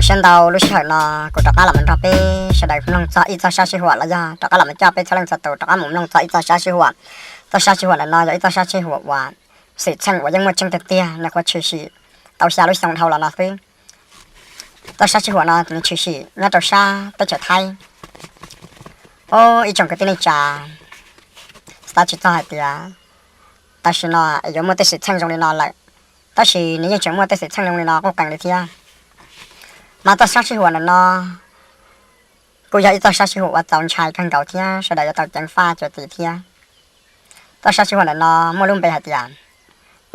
Siab ntau lub sij hawm no kuv rov qab los mus nrog peb sawv daws mloog txog ib txoj sab sij huam los yog rov qab los mus coj peb txhua leej txhua tus rov qab mus mloog txog ib txoj sab sij huam. Txoj sab sij huam ntawm no yog ib txoj sab sij huam uas xwm txheej uas yeej muaj tseeb tiag tiag, nws qhuav tshwm sim tau xya lub xyoo dhau los no xwb. Txoj sab sij huam no nws tshwm sim nyob rau sab teb chaws Thaib. Ib tsoom kwv tij neej tsa, xav tsis txog hais tias tam sim no es yuav muaj tej xwm txheej zoo li no lawm, tab sis nws yeej tseem muaj tej xwm txheej zoo li no quj qees li thiab. Mas txoj sab sij huam ntawm no kuj yog ib txoj sab sij huam uas txaus ntshai kawg nkaus thiab sawv daws yuav tau ceev faj cuav txim thiab. Txoj sab sij huam ntawm no muaj lub npe hais tias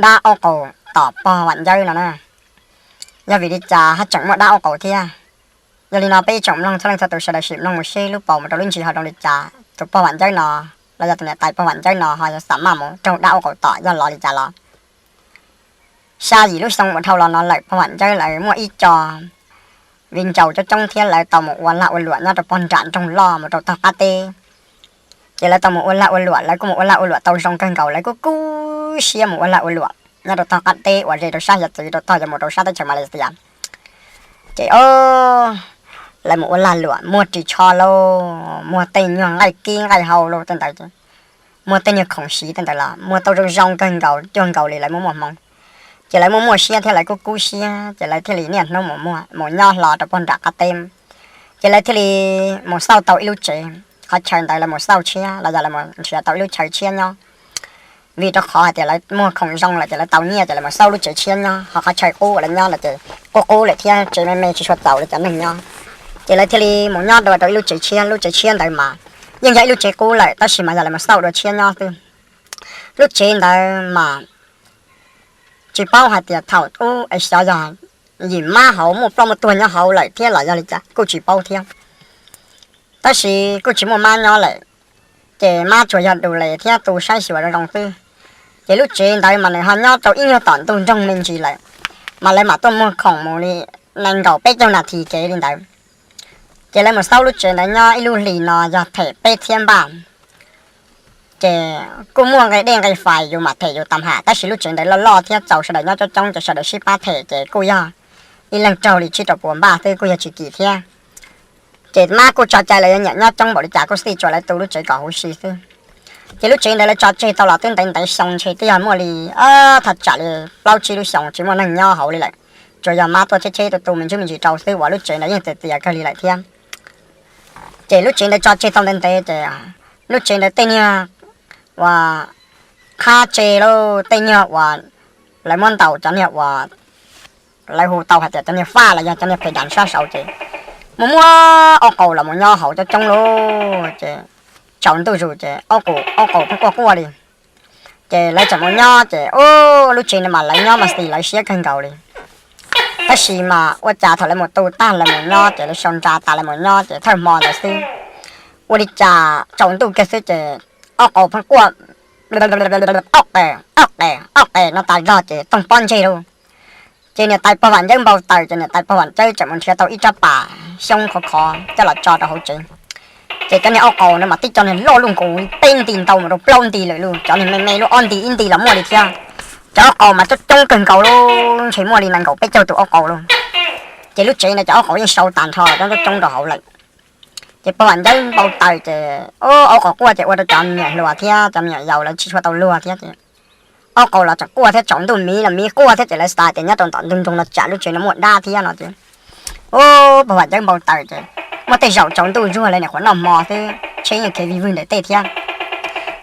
dab aub qaus tom pog Vam Ncawb no na. Yog vim li cas ho tseem muaj dab aub qaus thiab? Yog li no peb ib tsoom mloog txhua leej txhua tus sawv daws sim mloog mus seb lub paus mus rau lub ntsis ho zoo li cas, tus pog Vam Ncawb no los yog tus niam tais pog Vam Ncawb no ho yog xa maj mus raug dab aub qaus tom yog los li cas los. Xya yim lub xyoo uas dhau los no lawm pog Vam Ncawb lawv muaj ib co viv ncaus coob coob thiab lawv tau mus ua lag ua luam nyob rau pog nram nroog loj mus rau tog qab teb. Ces lawv tau mus ua lag ua luam, lawv kuj mus ua lag ua luam tau zoo kawg nkaus, lawv kuj kub siab mus ua lag ua luam nyob rau tog qab teb uas ze rau sab hiav txwv rau tog yuav mus rau sab teb chaws Malaysia. Ces o, lawv mus ua lag luam muag ris tsho lauj, muag tej nyuag nqaij kib nqaij hau lauj tej ntawd, muag tej nyuag khoom siv tej ntawd los muag tau zoo zoo kawg nkaus cuag nkaus li lawv muaj muaj hmoov. Ces lawv muaj muaj siab thiab lawv kuj kub siab ces lawv thiaj li niaj hnub mus muag mus nyob hlo rau pog nram qab teb. Ces lawv thiaj li mus xauj tau ib lub tsev, qhov chaw ntawd lawv mus xauj tshiab los yog lawv mus nrhiav tau ib lub chaw tshiab nyob. Vim rau qhov hais tias lawv muag khoom zoo lawm ces lawv tau nyiaj ces lawv mus xauj lub tsev tshiab nyob, ho qhov chaw qub uas lawv nyob no ces qub qub lawm thiab tsev me me tsis tshua txaus li cov neeg nyob. Ces lawv thiaj li mus nyob dua rau ib lub tsev tshiab, lub tsev tshiab ntawd mas yeej yog ib lub tsev qub lawm tab sis mas yog lawv mus xauj dua tshiab nyob xwb. Lub tsev ntawd mas tsis paub hais tias thaum ub es xyov yog yim mab hauv muaj ploj muaj tuag nyob hauv lawm thiab los yog li cas kuj tsis paub thiab. Tab sis kuj tsis muaj mab nyob lawm, ces mab tsuas yog du les thiab tu saib xyuas zoo zoo xwb. Ces lub tsev ntawd mas nws ho nyob rau ib nyuag tom ntug nroog me ntsis lawm, mas lawv mam tuaj muag khoom mus li nees nkaum peb caug nas this kev li ntawd. Ces lawv mus xauj lub tsev ntawd nyob ib lub hlis no yog them peb txhiab npaj. Ces kuj muaj nqe dej nqe fais yus mam them yus tam ham, tab sis lub tsev ntawd loj loj thiab txaus sawv daws nyob coob coob ces sawv daws sib pab them ces kuj yog ib leeg raug li tsib rau puas npaj xwb kuj yog tsis kim thiab. Ces mab kuj tso cai lawv yuav nyiam nyob coob npaum li cas kuj xij tsuas lawv tu lub tsev kom huv si xwb. Ces lub tsev ntawd lawv tso tseg tau los twb ntev ntev xyoo ntshe twb yog muaj li thaj tsam li plaub tsib lub xyoo tsis muaj neeg nyob hauv li lawm, tsuas yog mab tuaj cheb cheb tu tu me ntsis me ntsis rau xwb uas lub tsev ntawd yeej txias txias kawg li lawm thiab. Ces lub tsev ntawd tso tseg tau ntev ntev ces lub tsev ntawd tej niag uas qhab tse lauj, tej niag uas lawv muab ntaus cov niag uas lawv hu tau hais tias cov niag faj los yog cov niag phem dam sab saud ces muaj muab aub qaus los mus nyob hauv coob coob lauj. Ces tsaus ntuj zus ces aub qaus pheej quaj quaj li. Ces lawv tseem mus nyob ces lub tsev ntawd mas lawv nyob mas xis lawv siab kawg nkaus li. Tab sis mas ua cas thaum lawv mus tu tag lawv mus nyob ces lawv sau nra tas lawv mus nyob ces thawj hmo ntawd xwb, ua li cas tsaus ntuj kiag xwb ces aub qaus pheej quaj, aub qe, aub qe, aub qe no tas zog ces toog pob ntseg lauj. Ces niam tais pog Vam Ncawb npau taws ces niam tais pog Vam Ncawb tseem mus nrhiav tau ib rab pas xyoob khov khov coj los tso rau hauv tsev. Ces cov niag aub qaus no mas tib co niag loj luj nkaus peb nti ntau mus rau plaub nti lawm lauj, cov niag me me lub ob nti ib nti los muaj li thiab. Cov aub qaus mas coob coob kawg nkaus lauj, ntshe muaj li nees nkaum peb caug tus aub qaus lauj. Ces lub tsev ntawd cov aub qaus yeej sau tas nrho coob coob rau hauv lawm. Ces pog Vam Ncawb npau taws ces aub qaus quaj ces ua rau cov me nyuam hluas thiab cov me nyuam yaus lawv tsis tshua tau luag thiab ces aub qaus los tseem quaj thiab, tsaus ntuj miv los miv quaj thiab ces lawv xav tias nyob rau ntawm ntug nroog no tsam lub tsev no muaj dab thiab no ces pog Vam Ncawb npau taws ces muaj tej zaum tsaus ntuj zuag lawv nyuam qhuav noj hmo xwb, tsheb yeej khiav vij vwg ntawm tej thiab.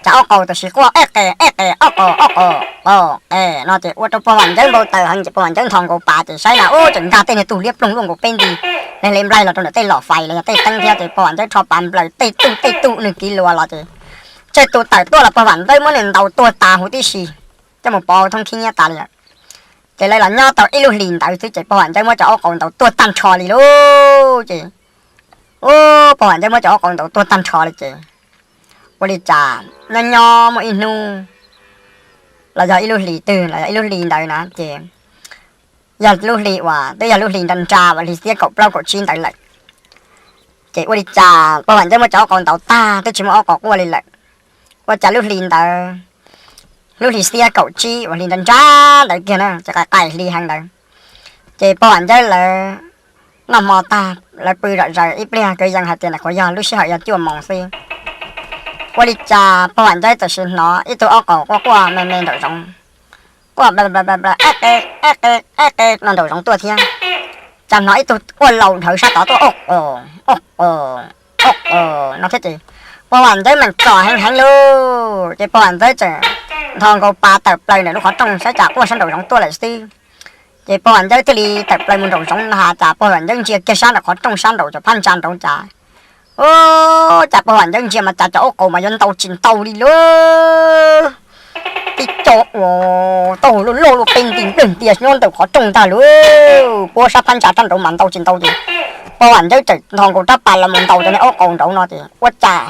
Ces aub qaus tam sim quaj eb qe eb qe, aub qaus aub qaus qaus qe no ces ua rau pog Vam Ncawb npau taws heev ces pog Vam Ncawb nthos nkaus pas ces saib na ub tseem nkag tej niag tug liab ploog luaj nkaus peb nti, leg le nplaig los rau ntawm tej lom fais los yog tej teeb thiab ces pog Vam Ncawb rho pas nplaws tej tug tej tug nws kiv luas los ces tsawg tus tawm tuaj los pog Vam Ncawb muab nws ntaus tuag tas huv tib si, coj mus pov thoob khib nyiab tas li lawm. Ces lawv los nyob tau ib lub hlis ntawd xwb ces pog Vam Ncawb muab cov aub qaus ntaus tuag tag nrho li lauj. Ces ub pog Vam Ncawb muab cov aub qaus ntaus tuag tag nrho li ces ua li cas nyob nyob muaj ib hnub los yog ib lub hlis twg los yog ib lub hlis ntawd na ces yog lub hli uas twb yog lub hli nra nra uas hli xiab kaum plaub kaum tsib ntawd lawm. Ces ua li cas pog Vam Ncawb muab cov aub qaus ntaus tag twb tsis muaj aub qaus quaj li lawm. Ua cas lub hli ntawd, lub hli xiab kaum tsib uas hli nra nra ntawd kiag na ces qaim qaim hli heev ntawd, ces pog Vam Ncawb lawv Noj hmo tag lawv pw zom zaws ib pliag kwv yees hais tias nws qhuav yog lub sij hawm yog cuaj moos xwb. Ua li cas pog Vam Ncawb txawm sim hnov ib tug aub qaus quaj quaj me me nraum zoov, quaj qe qe qe qe no nraum zoov tuaj thiab. Cas hnov ib tug quaj laus dhawv sab tod tuaj, aub qaus, aub qaus, aub qaus no thiab ces pog Vam Ncawb meem txom heev heev lauj. Ces pog Vam Ncawb txawm nthos nkaus pas tawm plaws ntawm lub qhov rooj saib cas quaj sab nraum zoov tuaj lawm xwb. Ces pog Vam Ncawb thiaj li tawm plaws mus nraum zoov no has cas pog Vam Ncawb ntsia kiag sab nraum qhov rooj sab nraum cov phab ntsa nraud cas, ub, cas pog Vam Ncawb ntsia mas cas cov aub qaus mas yuav ntau tsis ntau li lauj. Tib co ua taub hau loj loj loj peb nti nplawg ntias nyob ntawm qhov rooj ntag lauj. Puab sab phab ntsa rab nraud mas ntau tsis ntau ces pog Vam Ncawb txawm nthos nkaus rab pas los mus ntaus cov niag aub qaus nraud no ces ua cas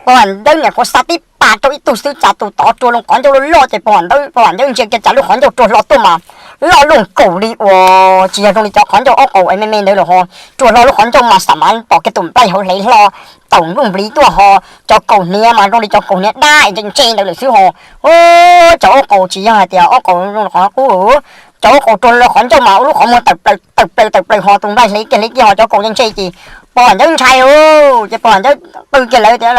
pog Vam Ncawb niam qhuav xa tib pas rau ib tug xwb cas tus tod rua loo qhov ncauj loj loj ces pog Vam Ncawb ntsia kiag cas lub qhov ncauj rua hlo tuaj mas loj luaj nkaus li uas tsis yog zoo li cov qhov ncauj aub qaus es me me ntawd lawm ho. Rua hlo lub qhov ncauj mas xam mas pom kiag tus nplaig hauv hlev hlo taum nkuj npliv tuaj ho. Cov kaus hniav mas zoo li cov kaus hniav dab es ntse ntse ntawd lawm xwb ho. Ub, cov aub qaus tsis yog hais tias aub qaus zoo li qhov qub, cov aub qaus rua hlo qhov ncauj mas ua lub qhov muag tawm plaws tawm plaws tawm plaws ho tus nplaig hlev kiag hlev kiag ho cov kaus ntse ntse ces pog Vam Ncawb ntshai lauj. Ces pog Vam Ncawb qw kiag lawv tias,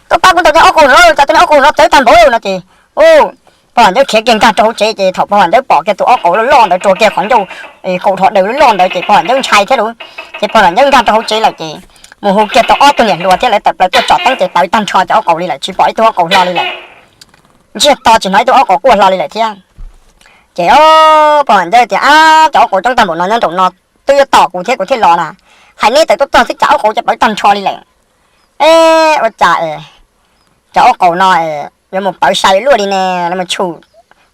Tuaj pab kuv ntaus cov aub qaus no, cas cov niag aub qaus no txawv tag npaum no ces, ub, pog Vam Ncawb khiav kiag nkag rau hauv tsev ces thaum pog Vam Ncawb pom kiag tus aub qaus loj loj ntawd rua kiag qhov ncauj, kaus dhos daws loj loj ntawd ces pog Vam Ncawb ntshai thiab lauj. Ces pog Vam Ncawb nkag rau hauv tsev lawm ces mus hu kiag tau ob tug niam hluas thiab lawv tawm plaws tuaj tsom teeb ces tawv tag nrho cov aub qaus li lawm tsis pom ib tug aub qaus hlo li lawm. Ntsiag to tsis hnov ib tug aub qaus quaj hlo li lawm thiab. Ces pog Vam Ncawb tias, Ab, cov aub qaus coob tag npaum no nyob nraum no twb yuav tom kuv thiab kuv thiaj los na. Hais neb tawm tuaj txog xwb cas aub qaus ces pawv tag nrho li lawm. Eb, ua cas es cov aub qaus no yuav mus pawv sai luaj li ne, los mus tshum,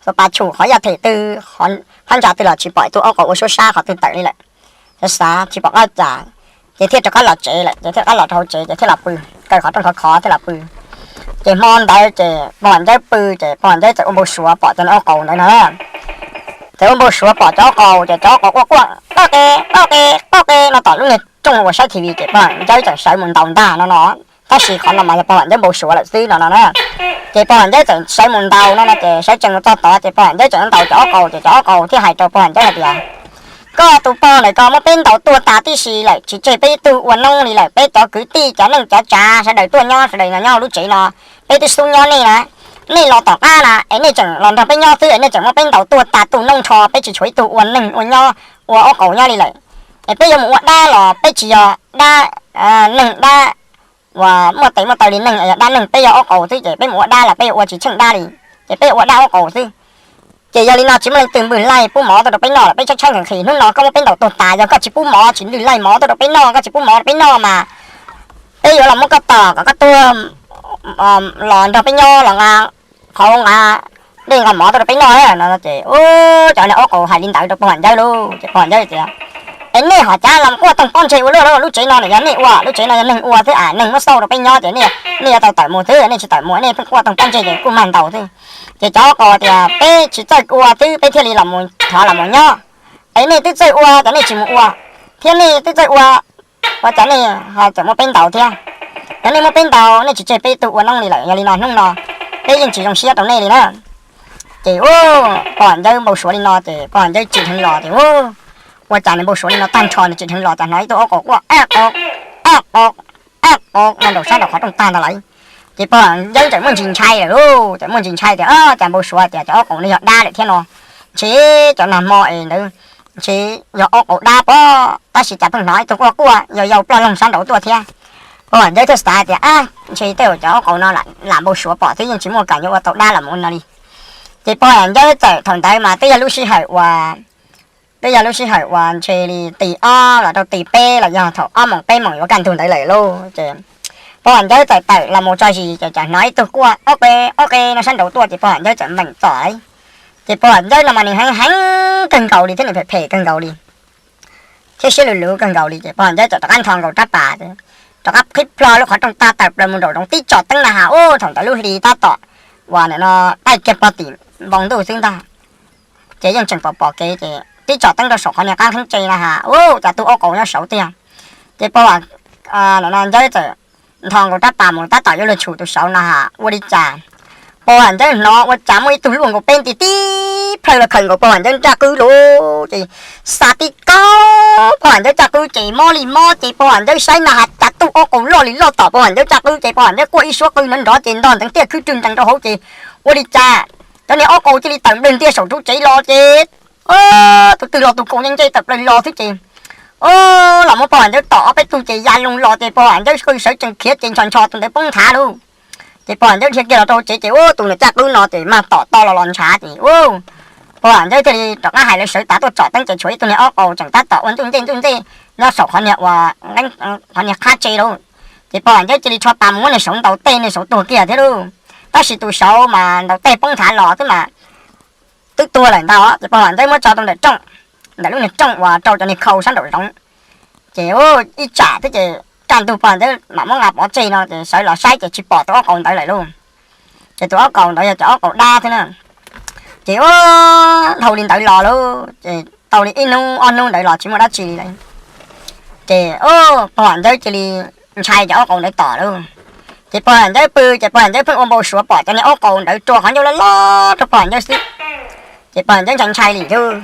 xuas pas tshum qhov yaj them twg, phab ntsa twg los tsis pom tus aub qaus ua suab sab qhov twg tawm li lawm. Xav xav tsis pom qab cas, ces thiaj rov qab los tsev lawm, ces thiaj rov qab los rau hauv tsev ces thiaj los pw, kaw qhov rooj khov khov thiaj los pw. Ces hmo ntawd ces pog Vam Ncawb pw ces pog Vam Ncawb txawm ua npau suav pom cov niag aub qaus ntawd no. Ces ua npau suav pom cov aub qaus ces cov aub qaus quaj quaj qoj qe qoj qe qoj qe no tom lub niag rooj uas saib T V ces pog Vam Ncawb txawm sawv mus ntaus ntag no no. Tab sis qhov no mas yog pog Vam Ncawb npau suav lawm xwb no no na. Ces pog Vam Ncawb txawm sawv mus ntaus no no ces sawv tsees mus txog tod ces pog Vam Ncawb txawm ntaus cov aub qaus ces cov aub qaus thiaj hais rau pog Vam Ncawb hais tias, Koj tus pog ntawm ko muab peb ntaus tuag tas tib si lawm, tsis tseg peb ib tug ua noob li lawm. Peb cov kwv tij cov neej cov tsav sawv daws tuaj nyob sawv daws nyob lub tsev no, peb twb xub nyob nej na. Nej los tom qab na es nej tseem los nrog peb nyob xwb es nej tseem muab peb ntaus tuag tas tu noob nrho, peb tsis tshuav ib tug ua neeg ua nyob, ua aub qaus nyob li lawm. Es peb yuav mus ua dab los peb tsis yog dab, neeg dab uas muaj tes muaj taw li neeg, yog dab neeg, peb yog aub qaus xwb ces peb mus ua dab los peb yuav ua tsis tsheej dab li, ces peb yuav ua dab aub qaus xwb. Ces yog li no tsis muaj leej twg npwg laij pub mov tuaj rau peb noj lawm, peb tshaib tshaib nqhis nqhis hnub no koj muab peb ntaus tuag tas, yog koj tsis pub mov tsis npwg laij mov tuaj rau peb noj, koj tsis pub mov rau peb noj mas peb yuav los muab koj tom kom koj tuag los nrog peb nyob los nqa qhauv nqa dej nqa mov tuaj rau peb noj no. Ces ub, cov niag aub qaus hais li ntawd rau pog Vam Ncawb lauj, ces pog Vam Ncawb tias, Es nej ho cas los quaj toog pob ntseg ua luaj, lub tsev no yog nej ua, lub tsev no yog neeg ua xwb, neeg muab xauj rau peb nyob ces nej yuav tau tawm mus xwb, nej tsis tawm mus nej pheej quaj toog pob ntseg ces kuj mag ntaus xwb. Ces cov aub qaus tias, Peb tsis txawj ua xwb peb thiaj li los thov los mus nyob. Es nej twb txawj ua ces nej tsis mus ua, thiab nej twb txawj ua, ua cas nej ho txawm muab peb ntaus thiab? Yog nej muab peb ntaus nej tsis tseg peb ib tug ua noob li lawm, yog li no hnub no peb yeej tsis zoo siab rau nej li na. Ces pog Vam Ncawb npau suav li no ces pog Vam Ncawb tsim dheev los ces ua cas nws npau suav li no tag nrho nws tsim dheev los cas hnov ib tug aub qaus quaj, Ab qaus, ab qaus, ab qaus no nraum sab nraum qhov rooj tag ntag lawm. Ces pog Vam Ncawb txawm muaj ntsis ntshai lawm lauj, txawm muaj ntsis ntshai tias, Ab, cas npau suav tias cov aub qaus no yog dab lawm thiab no. Ntshe cov nag hmo es ntawd ntshe yog aub qaus dab pob, tab sis cas pheej hnov ib tug quaj quaj yau yau ploj loog sab nraud tuaj thiab. Pog Vam Ncawb thiaj xav tias, Ab, ntshe tej zaum cov aub qaus no lam npau suav pom xwb, yeej tsis muaj kam yuav ua tau dab los mus ua no li. Ces pog Vam Ncawb txawm, thaum ntawd mas twb yog lub sij hawm uas, twb yog lub sij hawm uas ntshe li ti ob los rau ti peb los yog thaum ob moos peb moos yuav kaj ntug ntawd lawm lauj. Ces pog Vam Ncawb txawm tawm los mus tso zis ces txawm hnov ib tug quaj, Ob qe, ob qe no sab nraud tuaj ces pog Vam Ncawb txawm npeem txom lauj. Ces pog Vam Ncawb no mas nws heev heev kawg nkaus li thiab nws phem phem kawg nkaus li thiab siab luv luv kawg nkaus li ces pog Vam Ncawb txawm rov qab nthos nkaus rab pas, rov qab qhib plho lub qhov rooj tag tawm plaws mus nraum zoov tib tsom teeb na has, ub, thaum ntawd lub hli tab tom uas nim no taij kiag pog tim npoo ntuj xwb ntag. Ces yeej tseem pom pom kev ces tib tsom teeb rau saum qhov niag qab kheeb tse na has, ub, cas tus aub qaus nyob saud tiag. Ces pog Vam Ncawb txawm nthos nkaus rab pas mus tab tom yuav luag tshum tus saud no has, ua li cas pog Vam Ncawb hnov ua cas muaj ib tug luaj nkaus peb nti tib plhaw los khawm nkaus pog Vam Ncawb nraj qwb lauj, ces xa tib kaug Pog Vam Ncawb caj qwb ces mob li mob ces Pog Vam Ncawb saib na has cas tuaj ob qau loj li loj tom Pog Vam Ncawb caj qwb ces Pog Vam Ncawb quaj ib suab qw nrov nrov ces ntog nteev tiaj khwb rwg nrees rau hauv ces ua li cas cov niag ob qau cia li tawm nplawg ntiag saum ru tsev los ces tus twg los tus kaus nce nce tawm plaws los xwb ces los muab Pog Vam Ncawb tom ob peb tug ces ya loo los ces Pog Vam Ncawb qw sawv tsees khiav ces ntsho ntsho tus ntawd poob nthav lauj. Ces Pog Vam Ncawb dhia kiag los rau tsev ces ua tus niag caj qwb no ces mag tom toj los los ntshav ces ua Pog Vam Ncawb thiaj li rov qab hais lawv sawv tav tuaj tsom teeb ces tshuav ib tug niag ob qau tseem tab tom ua ntuj ncej ntuj ncej nyob saum qhov niag ua qhov niag qhab tse lauj. Ces Pog Vam Ncawb cia li rho pas mus muab niag saud ntaus tej niag saud tuag kiag thiab lauj. Tab sis tus saud mas ntaus tej poob nthav los twb mas twb tuag lawm ntag ces Pog Vam Ncawb muab tso rau ntawm rooj, ntawm lub niag rooj uas rau cov niag khau sab nraum zoov. Ces ib tsam thiab ces kaj ntug Pog Vam Ncawb mam muab nqa pov tseg no ces sawv los saib ces tsis pom tus ob qau ntawd lawm lauj. Ces tus ob qau ntawd yog cov ob qau dab thiab na. Ces ua dhau li ntawd los lauj ces tau li ib hnub ob hnub ntawd los tsis muaj dab tsi li lawm. Ces Pog Vam Ncawb cia li ntshai cov ob qau ntawd tom lauj. Ces Pog Vam Ncawb pw ces Pog Vam Ncawb pheej ua npau suav pom cov niag ob qau ntawd rua qhov ncauj loj loj rau Pog Vam Ncawb xwb. Ces Pog Vam Ncawb ntshai ntshai li thiab.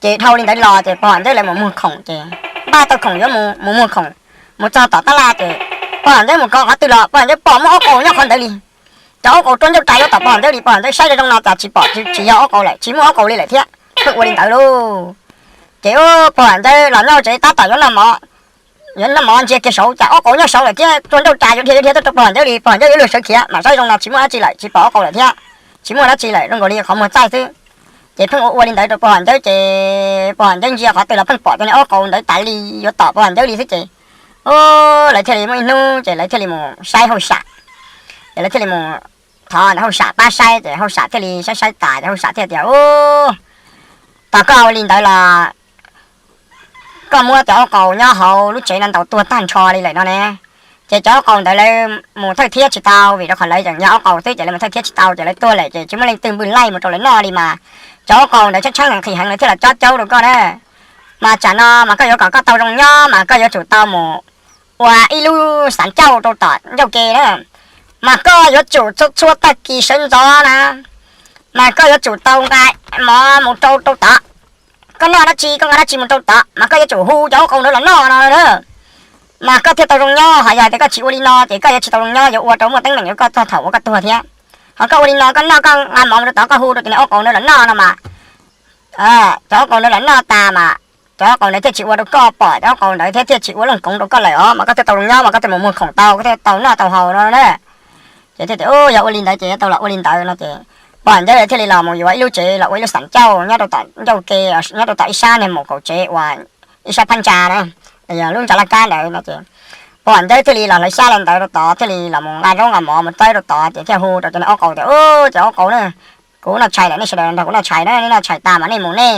Ces dhau li ntawd los ces Pog Vam Ncawb lawv mus muag khoom ces npaj tau khoom yuav mus muag khoom, mus txog tom tab laj ces Pog Vam Ncawb mus kov qhov twg los Pog Vam Ncawb pom muaj ob qau nyob qhov ntawd li. Cov ob qau rua ncauj ras yuav tom Pog Vam Ncawb li, Pog Vam Ncawb saib zoo no cas tsis pom, tsis yog ob qau lawm, tsis muaj ob qau li lawm thiab. Pheej ua li ntawd lauj. Ces Pog Vam Ncawb los nyob tsev tab tom yuav noj mov, yuav noj mov ntsia kiag saud cas ob qau nyob saud lawm thiab, rua ncauj ras yuav dhia yuav dhia tuaj rau Pog Vam Ncawb li, Pog Vam Ncawb yuav luag sawv khiav mas saib zoo no tsis muaj dab tsi lawm, tsis pom ob qau lawm thiab, tsis muaj dab tsi lawm, zoo nkaus li qhov muag txaij xwb. Ces pheej ua ua li ntawd rau Pog Vam Ncawb ces Pog Vam Ncawb ntsia qhov twg los pheej pom cov niag ob qau ntawd tas li yuav tom Pog Vam Ncawb li xwb ces lawv thiaj li muaj ib hnub ces lawv thiaj li mus saib hauj sam. Ces lawv thiaj li mus thov ntawm hauj sam pab saib ces hauj sam thiaj li saib saib tas ces hauj sam thiaj tias, Ub, tos koj ua li ntawd los koj muab cov ob qau nyob hauv lub tsev no ntaus tuag tag nrho li lawm no ne. Ces cov ob qau ntawd lawv mus thawj thiab tsis tau vim rau qhov lawv yeej yog ob qau xwb ces lawv mus thawj thiab tsis tau ces lawv tuag lawm ces tsis muaj leej twg npwg laij mus rau lawv noj li mas. Cov ob qau ntawd tshaib tshaib nqhis heev lawv thiaj los cob caub rau koj na. Mas tsam no mas koj yuav kom koj tau zoo nyob mas koj yuav tsum tau mus ua ib lub xav ncauj rau tom ncauj ke na. Mas koj yuav tsum txhua tag kis sawv ntxov na, mas koj yuav tsum tau nqa mov mus rau rau tod. Koj noj dab tsi koj nqa dab tsi mus rau tod mas koj yuav tsum hu cov ob qau ntawd los noj no na. Mas koj thiaj tau zoo nyob, ho yog tias koj tsis ua li no ces koj yuav tsis tau zoo nyob, yuav ua rau muaj teeb meem rau koj txog thaum uas koj tuag thiab. Ho koj ua li no koj noj koj nqa mov mus rau tod koj hu rau cov niag ob qau ntawd los noj no mas cov ob qau ntawd los noj tas mas cov ob qau ntawd thiaj tsis ua rau koj pom cov ob qau ntawd thiab thiaj tsis ua looj koov rau koj lawm os, mas koj thiaj tau zoo nyob mas koj thiaj mus muag khoom tau koj thiaj tau noj tau haus no na. Ces thiaj tias, Ub, yog ua li ntawd ces yuav tau los ua li ntawd no ces Pog Vam Ncawb thiaj li los mus yuav ib lub tsev los ua ib lub xav ncauj nyob rau tom ncauj ke, nyob rau tom ib sab niag mus kaum tsev uas ib sab phab ntsa na, yog lub ntsa laj kab ntawd no ces Pog Vam Ncawb thiaj li los hlawv xyab los ntawd rau tod thiaj li los mus nqa zaub nqa mov mus txawb rau tod ces thiaj hu rau cov niag ob qau tias, Ub, cov ob qau na, kuv noj tshais lawm, nej sawv daws nrog kuv noj tshais na, nej noj tshais tas mas nej mus nej,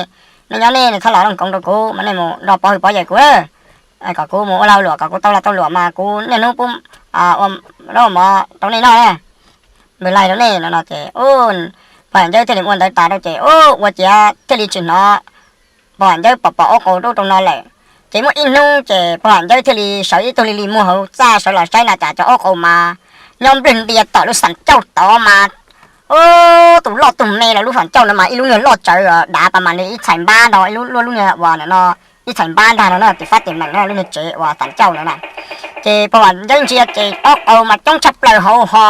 nej nyob nej, nej txhob los looj koov rau kuv mas nej mus nrog pov hwm pov yawm kuv na, kom kuv mus ua lag luam kom kuv tau lag tau luam mas kuv niaj hnub pub ua zaub mov rau nej noj na, npwg laig rau nej no no ces Pog Vam Ncawb thiaj li ua ntawd tas rau ces ub, ua ciav thiaj li tsis hnov Pog Vam Ncawb pom pom ob qau rub rau no lawm. Ces muaj ib hnub ces Pog Vam Ncawb thiaj li sawv ib tug li li muag hauv txaj sawv los saib na cas cov ob qau mas nyob nplwg ntia tom lub xav ncauj tod mas ub, tus loj tus me los lub xav ncauj no mas ib lub niag loj tsawv dav pas mas li ib txhais npab nrog ib lub luaj lub niag uas no ib txhais npab ntag no na, tis fab tis meem no lub niag tsev uas xav ncauj no na. Ces Pog Vam Ncawb ntsia ces ob qau mas coob tshaj plaws hauv ho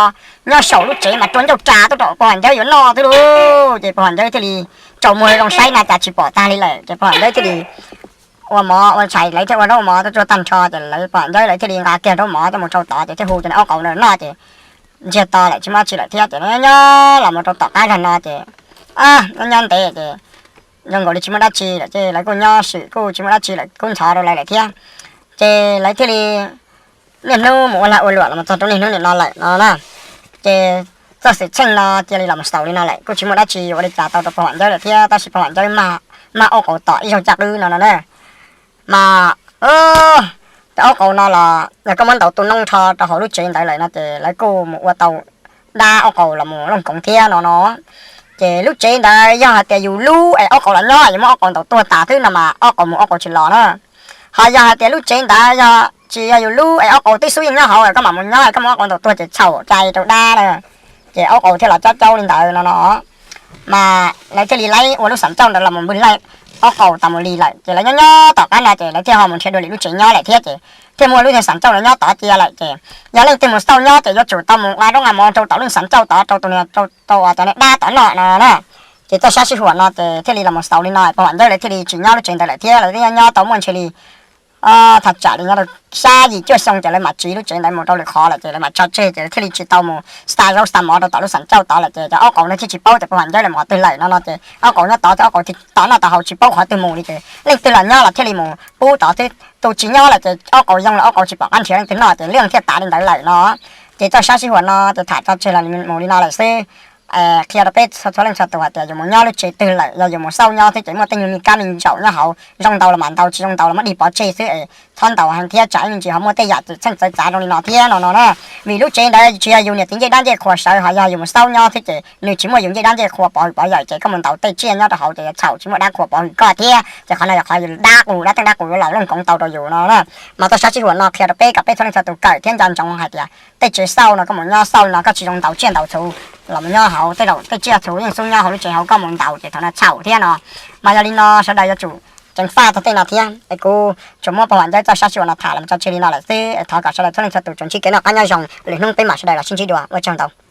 nyob saum lub tsev mas rua ncauj ras tuaj rau Pog Vam Ncawb yuav noj xwb lauj. Ces Pog Vam Ncawb thiaj li tsaus muag zoo saib na cas tsis pom tag li lawm ces Pog Vam Ncawb thiaj li ua mov ua tshais, lawv thiaj ua zaub mov tuaj tsuag tag nrho ces lawv Pog Vam Ncawb lawv thiaj li nqa kiag zaub mov tuaj mus rau tod ces thiaj hu cov niag ob qau ntawd noj ces ntsiag to lawm tsis muaj dab tsi lawm thiab ces nyob los mus rau tom qab zag no ces nyob nyob ntev ces zoo nkaus li tsis muaj dab tsi lawm ces lawv kuj nyob swm kuj tsis muaj dab tsi lawm, kub ntxhov rau lawv lawm thiab. Ces lawv thiaj li niaj hnub mus ua lag ua luam los txog rau niaj hnub nim no lawm no na. Ces txoj xwm txheej no cia li los xaus li no lawm, kuj tsis muaj dab tsi yuav ua li cas tau rau Pog Vam Ncawb lawm thiab, tab sis Pog Vam Ncawb mag ob qau tom ib zaug caj qwb no no na. Mas cov ob qau no los yog koj muab ntaus tu noob nrho rau hauv lub tsev ntawd lawm no ces lawv kuj mus ua tau dab ob qau los mus looj koov thiab no no. Ces lub tsev ntawd yog hais tias yus lub es ob qau los nyob, yus muab ob qau ntaus tuag tas xwb no mas ob qau mus ob qau tsis los na. Ho yog hais tias lub tsev ntawd yog tsis yog yus lub es ob qau twb xub yeej nyob hauv, koj mam mus nyob, koj muab ob qau ntaus tuag ces txhaum cai rau dab na, ces ob qau thiaj los cob caub li ntawd no no. Mas lawv thiaj li laib ua lub xav ncauj ntawd los mus npwg laij ob qaus tas mus li lawm ces lawv nyob nyob tom qab no ces lawv thiaj ho mus nrhiav dua lwm lub tsev nyob lawm thiab ces thiaj muaj lub xeev Xav Cauj no nyob tod cia lawm ces yog leej twg mus xauj nyob ces yuav tsum tau mus ua doob ua mov rau tom lub xeev Cauj tod rau tus niag rau tau cov niag dab tom noj no na. Ces txoj sab sij huam no ces thiaj li los mus xaus li no, pog Vam Ncawb lawv thiaj li tsis nyob lub tsev ntawd lawm thiab lawv twb nyob nyob tau muaj ntshe li thaj tsam li nyob rau xya yim cuaj xyoo ces lawv mam tsiv lub tsev ntawd mus rau lwm qhov lawm ces lawv mam tso tseg ces lawv thiaj li tsis tau mus xa zaub xa mov rau tom lub xeev Cauj tov lawm ces cov ob qaus no thiaj tsis paub tias pog Vam Ncawb lawv mus qhov twg lawm no no ces ob qaus nyob tod ces ob qaus tsis tau noj tau haus tsis paub qhov twg mus li ces leej twg los nyob los thiaj li mus pub tod xwb, tus tsis nyob lawm ces ob qaus yoo los ob qaus tsis pom qab nrhiav leej twg noj ces lub neej thiaj tas li ntawd lawm no. Ces txoj sab sij huam no ces tham tso tseg los mus li no lawm xwb. Qhia rau peb txhua leej txhua tus hais tias yus mus nyob lub tsev twg lawm yog yus mus xauj nyob xwb ces muaj tej nyuag me kab me ntsaum nyob hauv, zoo ntau los mam ntaus, tsis zoo ntau los muab dig pov tseg xwb es txhob ntaus heev thiab tsam ib me ntsis ho muaj tej yam txwm txheej txawv txav zoo li no thiab no no na. Vim lub tsev ntawd tsis yog yus niam txiv ncej dab ncej qhua sawv ho yog yus mus xauj nyob xwb ces nws tsis muaj yus ncej dab ncej qhua pov hwm pov yawm ces koj mus ntaus tej tsiaj nyob rau hauv ces yuav txhaum tsis muaj dab qhua pov hwm koj thiab ces qhov no yog qhov dab qus dab teej dab qus yuav los looj koov tau rau yus no na. Mas txoj sab sij huam no qhia rau peb kom peb txhua leej txhua tus kawm thiab nco ntsoov hais tias tej tsev xauj no koj mus nyob xauj li no koj tsis zoo ntaus tsiaj ntaus txhu los mus nyob hauv, tej zaum tej tsiaj txhu yeej xub nyob hauv lub tsev hauv koj mus ntaus ces thaum no txhaum thiab no. Mas yog li no sawv daws yuav tsum ceev faj txog tej no thiab es kuv tsuas muab pog Vam Ncawb txoj sab sij huam no tham los tso tseg li no lawm xwb es thov kom sawv daws txhua leej txhua tus tsuas ntsib kev noj qab nyob zoo, lwm hnub peb mam sawv daws los sib ntsib dua, ua tsaug ntau.